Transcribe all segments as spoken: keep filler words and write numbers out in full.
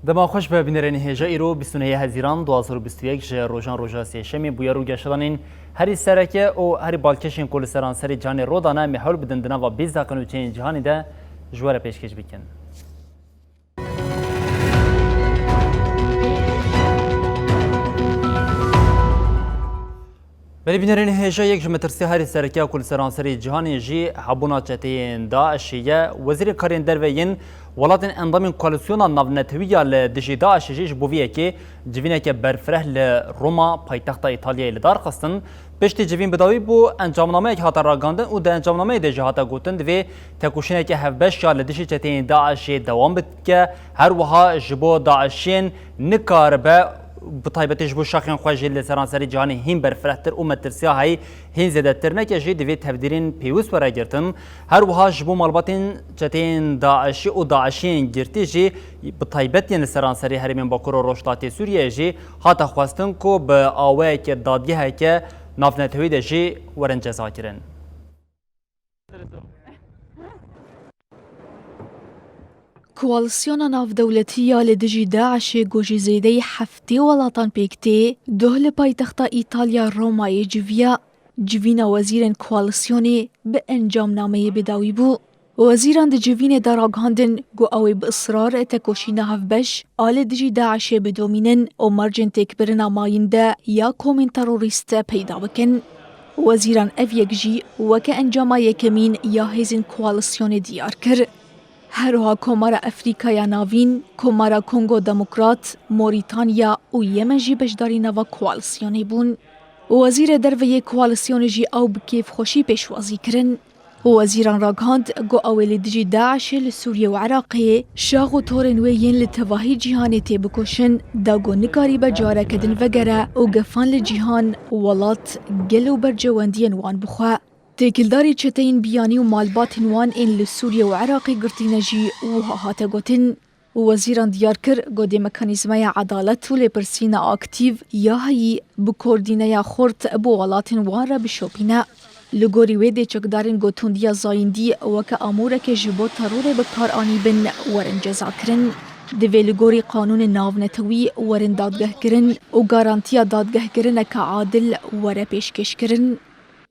Dema xweş be bînerên hêja, îro bîst û nehê Hezîran du hazar û bîst û yek ji rojan roja sêşemê bûyer û geşedanên herî sereke û herî balkêşên ku li seranserê cîhanê rû dane, me hewl bidin di nava bîst deqe nûçeyên cîhanê de ji we re pêşkêş bikin. Belê bînerên hêja, yek ji metirsiya herî sereke ya ku li seranserê cîhanê jî hebûna çeteyên DAIŞê ye. Wezîrê Karên Derve yên welatên endamên koalîsyona navnetewî ya li dijî DAIŞê jî ji bo vê yekê civîneke berfireh li Roma, paytexta Îtalyayê, li dar xistin. Piştî civîn bi dawî bû, encamnameyek hate ragihandin û di encamnameyê de jî hate gotin, divê tekoşîneke hevbeş ya li dijî çeteyên DAIŞê dewam bike. Her wiha ji bo DAIŞiyên nikaribe, bi taybetî ji bo şaxên xwe jî li seranserê cîhanê hîn berfirehtir û metirsiya heyî hîn zêdetir neke jî, divê tevdîrên pêwist were girtin. Her wiha ji bo malbatên çeteyên DAIŞî û DAIŞiyên girtî jî, bi taybet yên li seranserê herêmên Bakur û Rojhilatê Sûriyeyê jî hate xwestin ku bi awayeke dadgeheke navnetewî de jî werin cezakirin. Koalîsyona navdewletî ya li dijî DAIŞê ku ji zêdeyî heftê welatan pêk tê, doh li paytexta Îtalya Romayê civiya. Civîna wezîrên koalîsyonê bi encamnameyê bi dawî bû. Wezîran di civînê de ragihandin ku ew ê bi israr tekoşîna hevbeş a li dijî DAIŞê bidomînin û mercên têkbirina mayînde ya komên terorîst peyda bikin. Wezîran ev yek jî weke encama yekemîn ya hêzên koalîsyonê diyar kir. Her wiha Komara Efrîkaya Navîn, Komara Kongo Demokrat, Morîtanya û Yemen jî beşdarî nava koalîsyonê bûn. Wezîrê Derve yê koalîsyonê jî ew bi kêfxweşî pêşwazî kirin. Wezîran ragihand ku ew ê li dijî DAIŞê li Sûriyê û Iraqê şax û torên wê yên li tevahî cîhanê têbikoşin, da ku nikaribe careke din vegere û gefan li cîhan, welat, gel û bercewendiyên wan bixwe. Têkildarî çeteyên biyanî û malbatên wan ên li Sûriyê û Iraqê girtîne jî wiha hate gotin. Wezîran diyar kir ku dê mekanîzmaya edalet û lêpirsîna aktîf ya heyî bi koordîneya xurt bo welatên wan re bişopîne. Li gorî wê dê çekdarên ku tundiya zayîndî weke amûreke ji bo terorê bi kar anîbin werin cezakirin. Divê li gorî qanûnên navnetewî werin dadgehkirin û garantiya dadgehkirineke adil were pêşkêşkirin.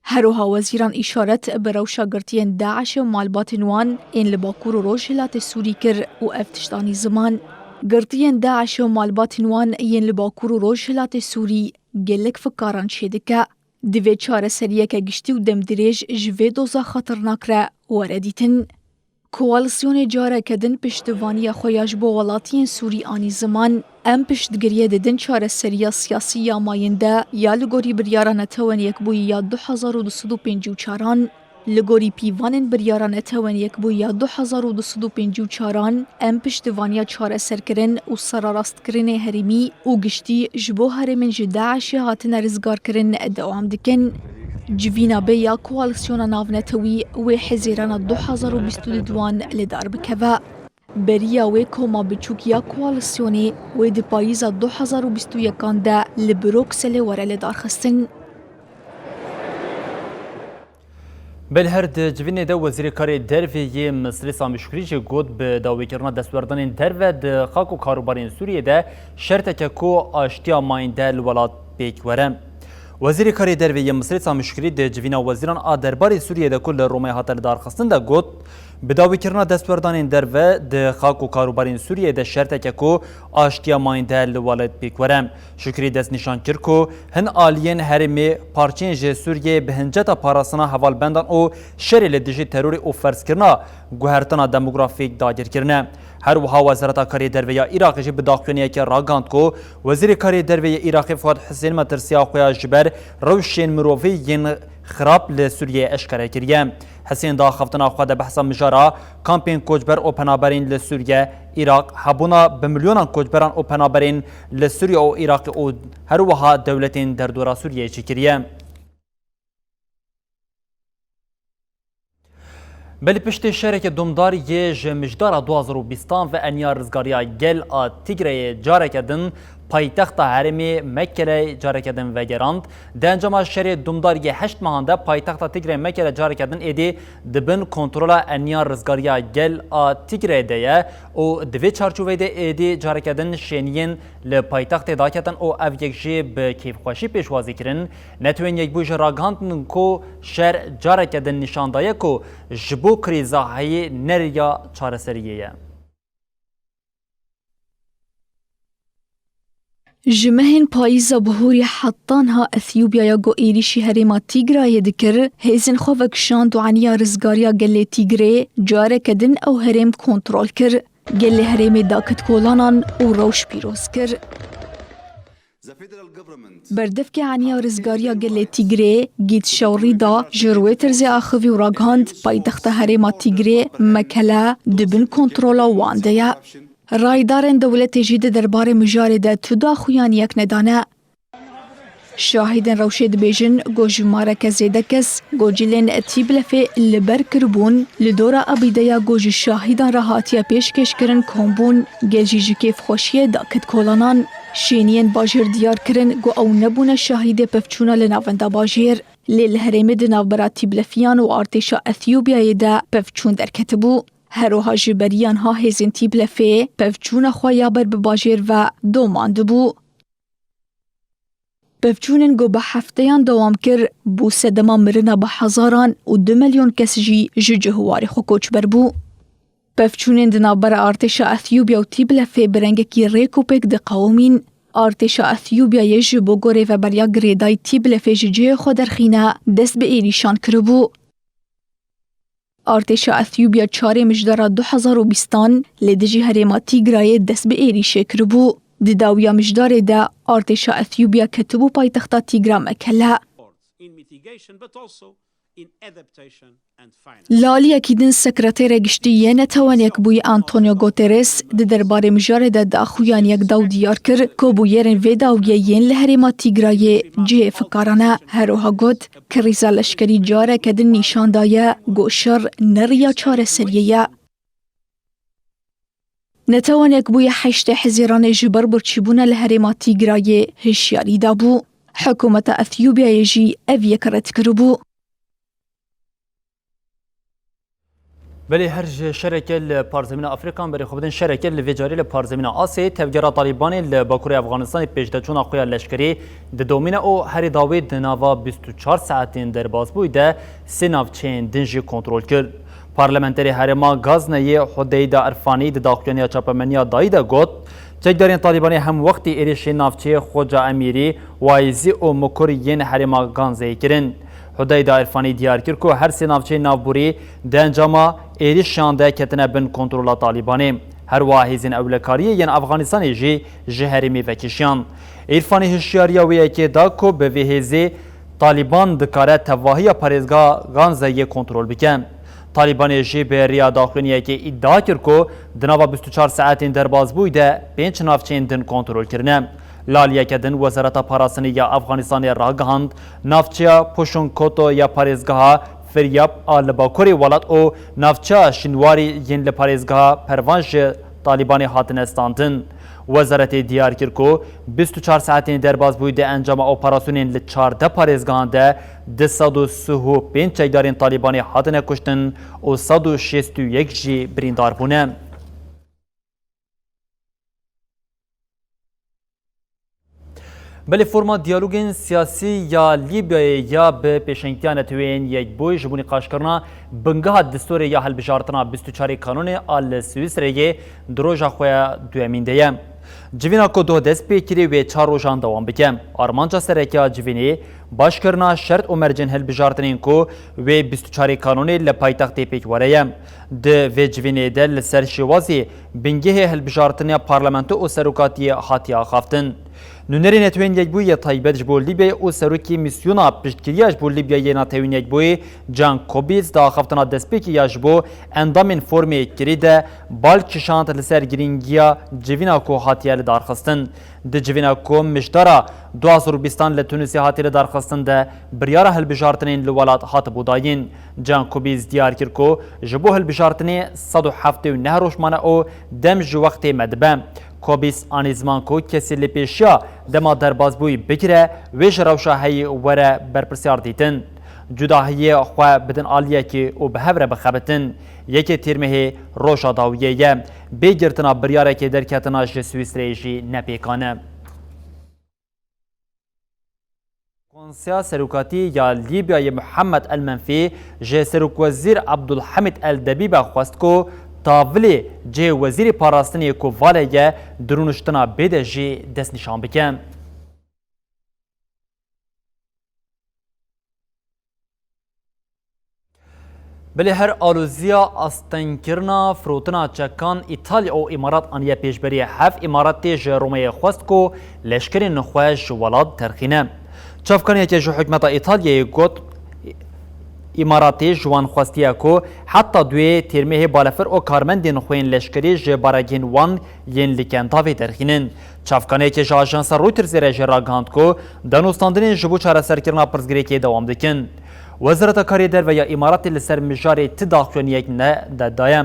Her wiha wezîran îşaret bi rewşa girtiyên DAIŞ û malbatên wan yên li Bakur û Rojhilatê Sûrî kir û ev tişt anî ziman. Girtiyên DAIŞ û malbatên wan yên li Bakur û Rojhilatê Sûrî gelek fikaran çêdike. Divê çareseriyeke giştî û demdirêj ji vê doza xeternak re were dîtin. Koalîsyonê careke din piştevaniya xwe ya ji bo welatiyên Sûrî anî ziman. Em piştgiriyê didin çareseriya siyasî ya mayînde ya li gorî biryara Netewên Yekbûyî ya du hezar û du sed û pêncî û çaran. Li gorî pîvanên biryara Netewên Yekbûyî ya du hezar û du sed û pêncî û çaran, em piştevaniya çareserkirin û serarastkirinê herêmî û giştî ji bo herêmên ji DAIŞê hatine rizgarkirin dewam dikin. Civîna bê ya koalîsyona navnetewî wê Hezîrana du hezar û bîst û du wan li dar bikeve. Beriya wê koma biçûk ya koalîsyonê wê di payîza du hezar û bîst û yekan de li Brukselê were lidarxistin. Belê her di civînê de Wezîrê Karê Derve yê Misrê Samî Şukrî jî got, bi dawîkirina destwerdanên derve di xak û karûbarên Sûriyê de şerteke ku aştiya mayînde li welat pêk were. Wezîrê Karê Derve yê Misrê Samî Şukrî di civîna wezîran a derbarê Sûriyê de ku li Romeyê hate lidarxistin de got, bi dawîkirina destwerdanên derve di xak û karûbarên Sûriyê de şerteke ku aştiya mayînde li welat pêk were. Şukrî destnîşan kir ku hin aliyên herêmê parçeyên ji Sûriyê bi hinceta parastina hevalbendan û şerê li dijî terorê û ferzkirina guhertina demografîk dagir kirine. Her wiha Wezareta Karê Derve ya Iraqê jî bi daxuyaniyekê ragihand ku Wezîrê Karê Derve yê Iraqê Fuad Husên metirsiya xwe ya ji ber rewşên mirovî yên xirab li Sûriyeyê eşkere kiriye. Husên di axaftina xwe de behsa mijara kampên koçber û penaberên li Sûriye, Iraq, hebûna bi milyonan koçberan û penaberên li Sûriye û Iraqê û her wiha dewletên derdora Sûriyeyê jî kiriye. Belê piştî şereke domdar yê ji mijdara du hazar û bîstan ve eniya rizgariya gel a Tigreyê careke din paytexta herêmê Mekelê careke din vegerand. Di encama şerê domdar yê heşt mehan de paytexta Tigreyê Mekele careke din êdî di bin kontrola eniya rizgariya gel a Tigreyê de ye û di vê çarçoveyê de êdî careke din şêniyên li paytextê daketin û ev yek jî bi kêfxweşî pêşwazî kirin. Netewên Yekbûyî jî ragihandin ku şer careke din nîşan daye ku ji bo krîza heyî ne riya çareseriyê ye. Ji mehên payîza bihûrî heta niha Ethiopyaya ku êrîşî herêma Tigrayê dikir, hêzên xwe vekişand û eniya rizgariya gelê Tigrê careke din ew herêm kontrol kir. Gelê herêmê dakit kolanan û rewş pîroz kir. Berdevkê eniya rizgariya gelê Tigrê, Gît Şewrîda, ji Reutersê axivî û ragihand, paytexta herêma Tigrê, Mekele, di bin kontrola wan de ye. Raydarên dewletê jî di derbarê mijarê de tu daxuyaniyek nedane. Şahidên rewşê dibêjin ku jimareke zêde kes ku cilên Tîblefê li ber kiribûn, li dora Ebîdeya ku ji şahîdan re hatiye pêşkêşkirin kom bûn, gel jî ji kêfxweşiyê dakit kolanan. Şêniyên bajêr diyar kirin ku ew nebûne şahidê pevçûna li navenda bajêr. Lê li herêmê di navbera Tîblefiyan û artêşa Ethiopyayê de pevçûn derketibû. Her wiha ji beriya niha hêzên Tîblefê pevçûna xwe ya ber bi bajêr ve domandibû. Pevçûnên ku bi hefteyan dewam kir, bû sedema mirina bi hezaran û du milyon kes jî ji cih û warê xwe koçber bû. Pevçûnên di navbera artêşa Ethiopya û Tîblefê bi rengekî rêk û pêk diqewimîn. Artêşa Ethiopyayê ji bo ku rêveberiya girêdayî Tîblefê ji cihê xwe derxîne, dest bi êrîşan kiribû. Artêşa Ethiopya çarê mijdara du hezar û bîstan li dijî herêma Tîgrayê dest bi êrîşê kiribû. Di dawiya mijdarê de artêşa Ethiopya ketibû paytexta Tîgra Mekele. Li aliyekî din Sekreterê Giştî yê Netewên Yekbûyî Antonio Guterres di derbarê mijarê de daxuyaniyek da û diyar kir ku bûyerên vê dawiyê yên li herêma Tîgrayê cihê fikaran e. Her wiha got, Krîza leşkerî careke din nîşan daye ku şer ne riya çareseriyê ye. Netewên Yekbûyî heştê Hezîranê ji ber birçîbûna li herêma Tîgrayê hişyarî dabû. Hikûmeta Ethiopyayê jî ev yek red kiribû. Belê her ji şereke li parzemîna Afrîkan berê xwe bidin şereke li vê carî li parzemîna Asyayê. Tevgera Talîbanê li bakurê Afganistanê pêşdeçûna xwe ya leşkerî didomîne û herî dawî di nava bîst û çar saetên derbasbûyî de sê navçeyên din jî kontrol kir. Parlamenterê herêma Gazneyê Hudeyda Irfanî di daxuyaniya çapemeniya dayî de got, çekdarên Talîbanê hemwextî êrişên navçeyê Xoca Emîrî, Wayîzî û Mukur yên herêma Ganzeyê kirin. Hudeyda Irfanî diyar kir ku her sê navçeyên navborî di encama êrişan de ketine bin kontrola Talîbanê. Her wiha hêzên ewlekariyê yên Afganistanê jî ji herêmê vekişiyan. Îrfanî hişyariya wê yekê da ku bi vê hêzê Talîban dikare tevahiya parêzgeha Ganzeyê kontrol bike. Talîbanê jî bi riya daxuyaniyekê îdia kir ku di nava bîst û çar saetên derbasbûyî de pênc navçeyên din kontrol kirine. Li aliyeke din Wezareta Parastinê ya Afganistanê ragihand, navçeya Poşonkoto ya parêzgeha Firyab a li bakurê welat û navçeya Şinwarî yên li parêzgeha Pervan ji Talîbanê hatine standin. Wezaretê diyar kir ku bîst û çar saetên derbasbûyî di encama operasyonên li çardeh parêzgehan de du sed û sih û pênc çekdarên Talîbanê hatine kuştin û sed û şêst û yek jî birîndar bûne. Belê forma diyalogên siyasî ya Lîbyayê ya bi pêşengtiya Neteweyên Yekbûyî ji bo nîqaşkirina bingeha destûrê ya hilbijartina bîst û çarê Kanûnê a li Swîsreyê di roja xwe ya duyemîn de ye. Civîna ku doh dest pê kirî wê çar rojan dewam bike. Armanca sereke ya civînê başkirina şert û mercên hilbijartinên ku wê bîst û çarê Kanûnê li paytextê pêk were ye. Di vê civînê de li ser şêwazê bingehê hilbijartina parlamento û serokatiyê hatiye axaftin. Nûnerê Netewên Yekbûyî yê taybet ji bo Lîbyayê û serokê mîsyona piştgiriya ji bo Lîbyayê yê Netewên Yekbûyî Can Kobiz di axaftina destpêkê ya ji bo endamên forumê kirî de bal kişand li ser girîngiya civîna ku hatiye lidarxistin. Di civîna ku miştara du hazar û bîstan li Tunusê hatiye lidarxistin de biryara hilbijartinên li welat hatibû dayîn. Can Kubiz diyar kir ku ji bo hilbijartinê sed û heftê û neh roj mane û dem ji wextê me dibe. Kubiz anî ziman ku kesî li pêşiya dema derbasbûyî bigire, wê ji rewşa heyî were berpirsyar dîtin. Cudahiyê xwe bidin aliyekê û bi hev re bixebitin. Yekê Tîrmehê roja dawiyê ye. Bê girtina biryarekê derketina ji Swîsreyê jî ne pêkan e. Konseya Serokatî ya Lîbyayê Muhammed El Menfî ji Serokwezîr Abdulhamid El Debîbe xwest ku tavilê cihê Wezîrê Parastinê ku vale ye di rûniştina bê de jî destnîşan bike. Belê her aloziya astengkirina firotina çekan Îtalya û Îmarat aniye pêşberî. Hev Îmaratê ji Romeyê xwest ku leşkerên xwe ji welat derxîne. Çavkaniyeke ji hikûmeta Îtalyayê got, Îmaratê ji wan xwestiye ku heta duê Têrmehê balefir û karmendên xwe yên leşkerî ji baregihên wan yên li Kendavê derxînin. Çavkaniyeke ji ajansa Reutersê re jî ragihand ku danûstandinên ji bo çareserkirina pirsgirêkê dewam dikin. Wezareta Karê Derve ya Îmaratê li ser mijarê ti daxuyaniyek nedaye.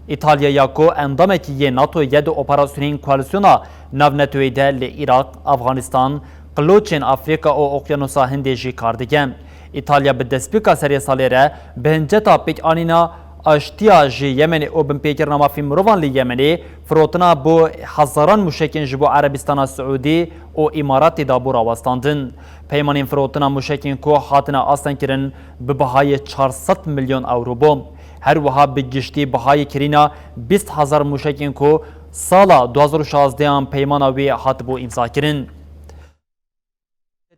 Îtalya ya ku endamekî yê NATO ye di operasyonên koalîsyona navneteweyî de li Iraq, Afganistan, Qiloçên Afrîka û Okyanusa Hindê jî kar dike. Îtalya bi destpêka serê salê re bi hinceta pêkanîna aştiya ji Yemenê û binpêkirina mafê mirovan li Yemenê firotina bo hezaran mûşekên ji bo Erebistana Siûdî û Îmaratê dabû rawestandin. Peymanên firotina mûşekên ku hatine astengkirin bi bihayê çar sed milyon ewro bû. Her wiha bi giştî bihayê kirîna bîst hezar mûşekên ku sala du hazar û şazdeh an peymana wê hatibû îmzakirin.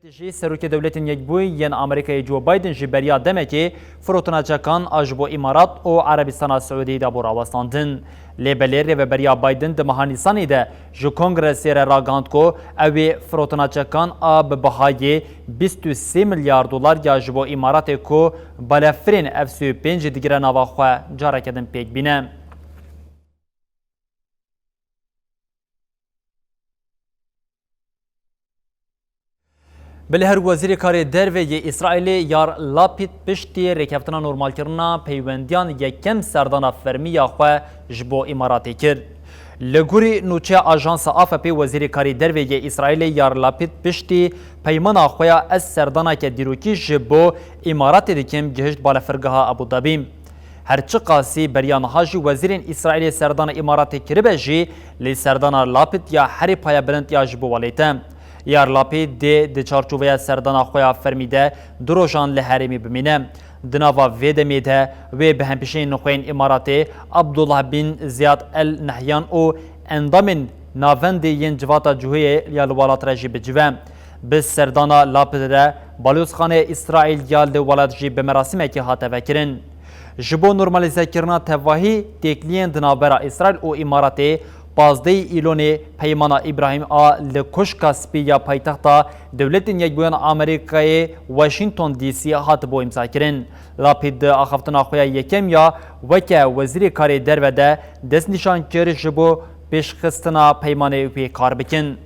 Jî Serokê Dewletên Yekbûyî yên Amerîkayê Joe Biden jî beriya demekê firotina çekan a ji bo Îmarat û Erebistana Siûdî de bû rawestandin. Lê belê rêveberiya Biden di meha Nîsanê de ji Kongresê re ragihand ku ew ê firotina çekan a bi bihayê bîst û sê milyar dolar ya ji bo Îmaratê ku balefirên F sî û pênc digire nava xwe careke din pêk bîne. Belê her Wezîrê Karê Derve yê Îsraîlê Yair Lapid piştî rêkeftina normalkirina peywendiyan yekem serdana fermî ya xwe ji bo Îmaratê kir. Li gorî nûçeya ajansa A F P, Wezîrê Karê Derve yê Îsraîlê Yair Lapid piştî peymana xwe ya ez serdaneke dîrokî ji bo Îmaratê dikim gihişt balefirgeha Abu Dhabî. Her çiqasî beriya niha jî wezîrên Îsraîlê serdana Îmaratê kiribe jî, lê serdana Lapid ya herî payebilind ya ji bo welêt e. Yair Lapid dê di çarçoveya serdana xwe ya fermî de du rojan li herêmê bimîne. Di nava vê demê de wê bi hempêşeyên nixweyên Îmaratê Abdullah bin Ziyad El Nehyan û endamên navendê yên Civata Cihûyê ya li welat re jî bicive. Bi serdana Lapid re Balozxaneya Îsraîl ya li welat jî bi merasîmekê hate vekirin. Ji bo normalîzekirina tevahî têkliyên di navbera Îsraîl û Îmaratê, pazdehê Îlonê Peymana Îbrahîm a li Koşka Spî ya paytexta Dewletên Yekbûyî ya Amerîkayê Washington D C hatibû îmzakirin. Lapid di axaftina xwe ya yekem ya weke Wezîrê Karê Derve de destnîşan kir ji bo pêşxistina peymanê wê kar bikin.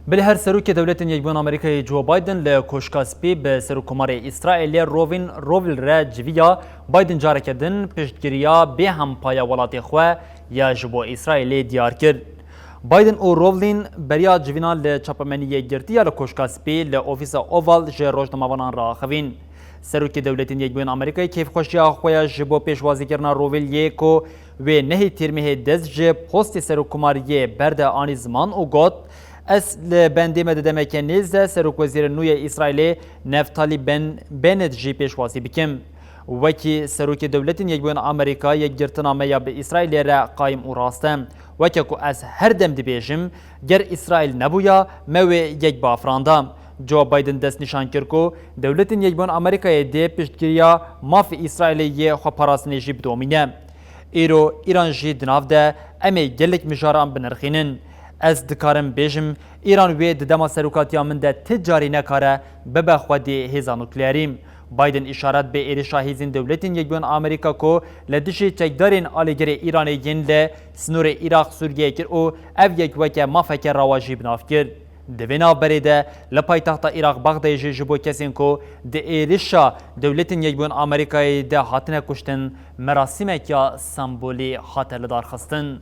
Bilê her Serokê Dewletên Yekbûyên Amerîkayê Joe Biden li Koşka Spî bi Serokkomarê Îsraîlê Rovin Rovil re civiya. Biden careke din piştgiriya bêhempa ya welatê xwe ya ji bo Îsraîlê diyar kir. Biden û Rovlin beriya civîna li Çapemeniyê Girtî ya li Koşka Spî li Ofîsa Oval ji rojnamevanan re axivîn. Serokê Dewletên Yekbûyên Amerîkayê kêfxweşiya xwe ya ji bo pêşwazîkirina Rovil yê ku wê nehê Tîrmehê dest ji postê serokkomariyê berde anî ziman û got, ez li bendê me di demeke nêz de Serokwezîrê nû yê Îsraîlê Neftalî Ben Bennett jî pêşwazî bikim. Wekî Serokê Dewletên Yekbûyên Amerîka, yekgirtina me ya bi Îsraîlê re qayim û rast e. Weke ku ez her dem dibêjim, ger Îsraîl nebûya, me wê yek biafiranda. Joe Biden destnîşan kir ku Dewletên Yekbûyên Amerîkayê dê piştgiriya mafê Îsraîlê yê xweparastinê jî bidomîne. Îro Îran jî di nav de, em ê gelek mijaran binirxînin. Ez dikarim bêjim, Îran wê di dema serokatiya min de ti carî nekare bibe xwedî hêza nukleerî. Biden îşaret bi êrişa hêzên Dewletên Yekbûyên Amerîka ku li dijî çekdarên alîgirê Îranê yên li sînorê Iraq-Sûriyeyê kir û ev yek weke mafeke rawa jî bi nav kir. Di vê navberê de li paytexta Iraq Bexdayê jî ji bo kesên ku di êrişa Dewletên Yekbûyên Amerîkayê de hatine kuştin, merasîmek ya sembolî hate lidarxistin.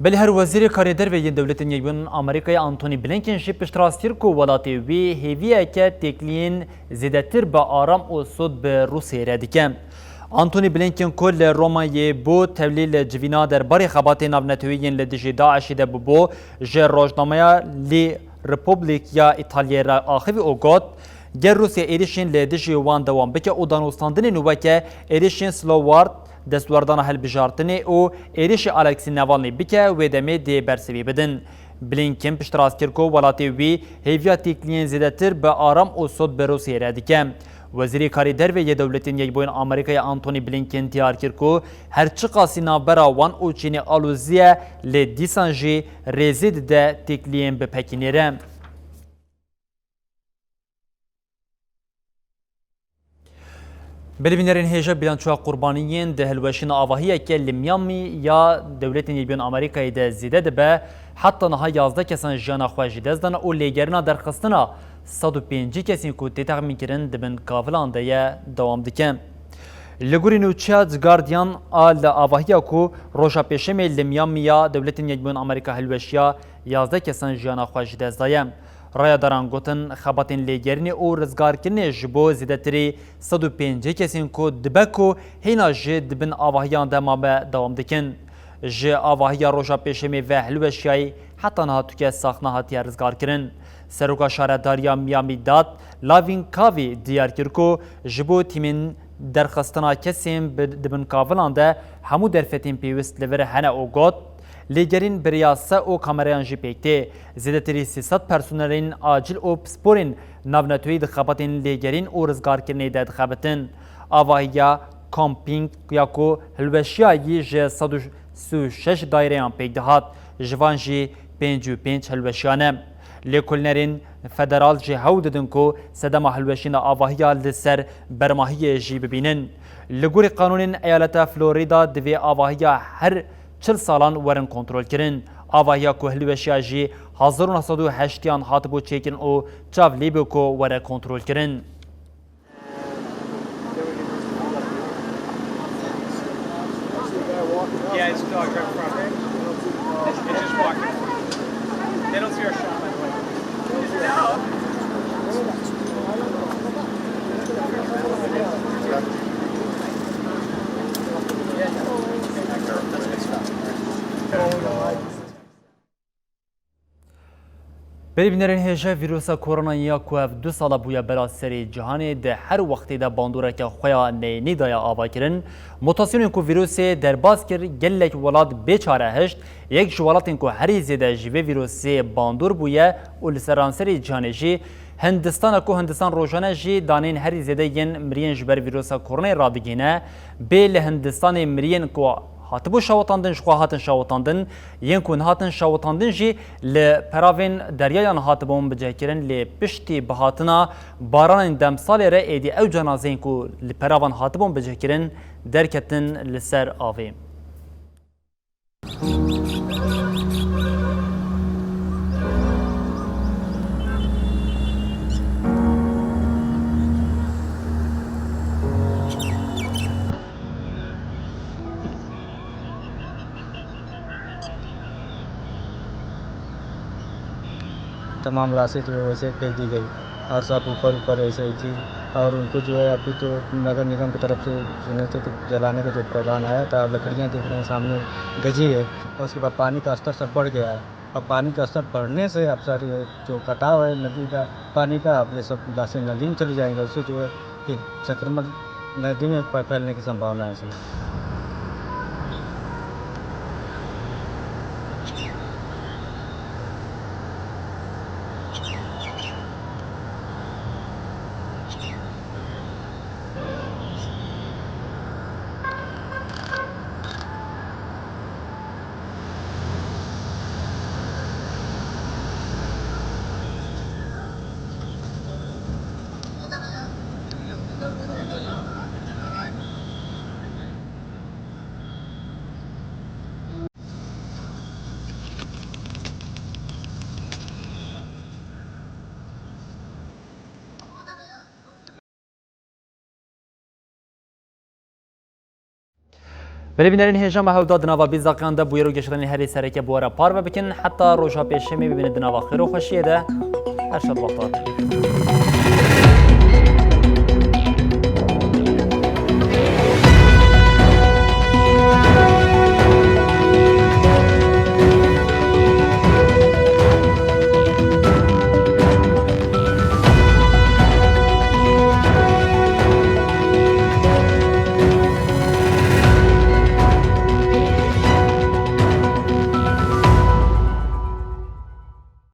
Belê her Wezîrê Karê Derve yên Dewletên Yekbûyên Amerîkayê Antony Blinken jî piştrast kir ku welatê wî hêviyeke têkiliyên zêdetir bi aram û sod bi Rûsyayê re dike. Antony Blinken ku li Romayê bo tevlî li civîna derbarê xebatê navnetewî yên li dijî DAIŞ'ê de bûbo, ji rojnameya Le Repubblica ya Îtalyayê re axivî û got, Ger Rûsya êrişên li dijî wan dewam bike û danûstandinên weke êrişên Slow Ward, destwerdana hilbijartinê û êrişê Alexei Navalny bike, wê demê dê bersivî bidin. Blinken piştrast kir ku welatê wî hêviya têkiliyên zêdetir bi aram û sod bi Rûsyayê re dike. Wezîrê Karê Derve yê Dewletên Yekbûyên Amerîkayê Antony Blinken diyar kir ku her çiqasî navbera wan û Çînê alozî ye, lê dîsan jî rêzê dide têkiliyên bi Pekînê re. Belê bînerên hêja, bîlançoya qurbaniyên di hilweşîna avahiyeke li Miami ya Dewletên Yekbûyên Amerîkayê de zêde dibe. Heta niha yazdeh kesan jiyana xwe ji dest dane û lêgerîna derxistina sed û pêncî kesên ku tê texmînkirin di bin kavilan de ye, dewam dike. Li gorî nûçeya The Guardian a li avahiya ku roja pêşemê li Miami ya Dewletên Yekbûyên Amerîka hilweşiya, yazdeh kesan jiyana xwe ji dest daye. Rayadaran gotin, xebatên lêgerînê û rizgarkirinê ji bo zêdetirî sed û pêncî kesên ku dibe ku hêna jî di bin avahiyan de mabe dewam dikin. Ji avahiya roja pêşemê ve hilweşiyayî heta niha tu kes sax nehatiye rizgarkirin. Seroka Şaredariya Miami-Dade, Lavin Cavey diyar kir ku ji bo tîmên derxistina kesên bi, di bin kavilan de hemû derfetên pêwist li vir hene û got, Lêgerîn bi rêya se û kamerayan jî pêk tê. Zêdetirî sê sed personelên acil û pisporên navnetewî di xebatên lêgerîn û rizgarkirinê de dixebitin. Avahiya kampîng ya ku hilweşiyayî ji sed û sî û şeş daireyan pêk dihat, ji van jî pêncî û pênc hilweşiya ne. Lêkolînerên federal jî hewl didin ku sedema hilweşîna avahiya li ser bermahiyê jî bibînin. Li gorî qanûnên eyaleta Florîda divê avahiya her çil salan werin kontrolkirin. Avahiya ku hilweşiya jî hezar û neh sed û heştiyan hatibû çêkirin û çav lê bû ku were kontrolkirin. Yeah, it's a dog right in front of me. It's just walking. They don't see our shot, by the way. Belê bînerên hêja, vîrusa koronayê ya ku ev du sala bûye bela serê cîhanê, di her wextê de bandoreke xwe ya neyê nî daye avakirin. Mutasyonên ku vîrusê derbas kir, gelek welat bê çare hişt. Yek ji welatên ku herî zêde ji vê vîrusê bandor bûye û li seranserê cîhanê jî Hindistan e ku Hindistan rojane jî danên herî zêde yên miriyên ji ber vîrusa koronayê radigihîne. Bê li Hindistanê miriyên ku hatibû şewitandin, ji xwe hatin şewitandin, yên ku nehatin şewitandin jî li peravên deryayan hatibûn bicihkirin, lê piştî bihatina baranên demsalê re êdî ew cenazeyên ku li peravan hatibûn bicihkirin derketin li ser avê. तमाम रास्ते जो है वैसे फेंक दी गई और सब ऊपर ऊपर ऐसे ही थी। और उनको जो है अभी तो नगर निगम की तरफ से सुने थे कि जलाने का जो प्रोग्राम आया था, लकड़ियाँ देख रहे हैं सामने गजी है, और उसके बाद पानी का स्तर सब बढ़ गया है। और पानी का स्तर बढ़ने से अब सर ये जो कटाव है नदी का, पानी का, अब ये सब रास्ते नदी में चले जाएंगे, उससे जो है फिर संक्रमण नदी में प-, फैलने की संभावना है sir. Belê bînerên hêja me hewda di nava bîst deqeyan de bûyer û geşedanên herî sereke bi we re parve bikin. Heta roja pêşemê bibînin di nava xêr û xweşiyê de. Her şad wexta.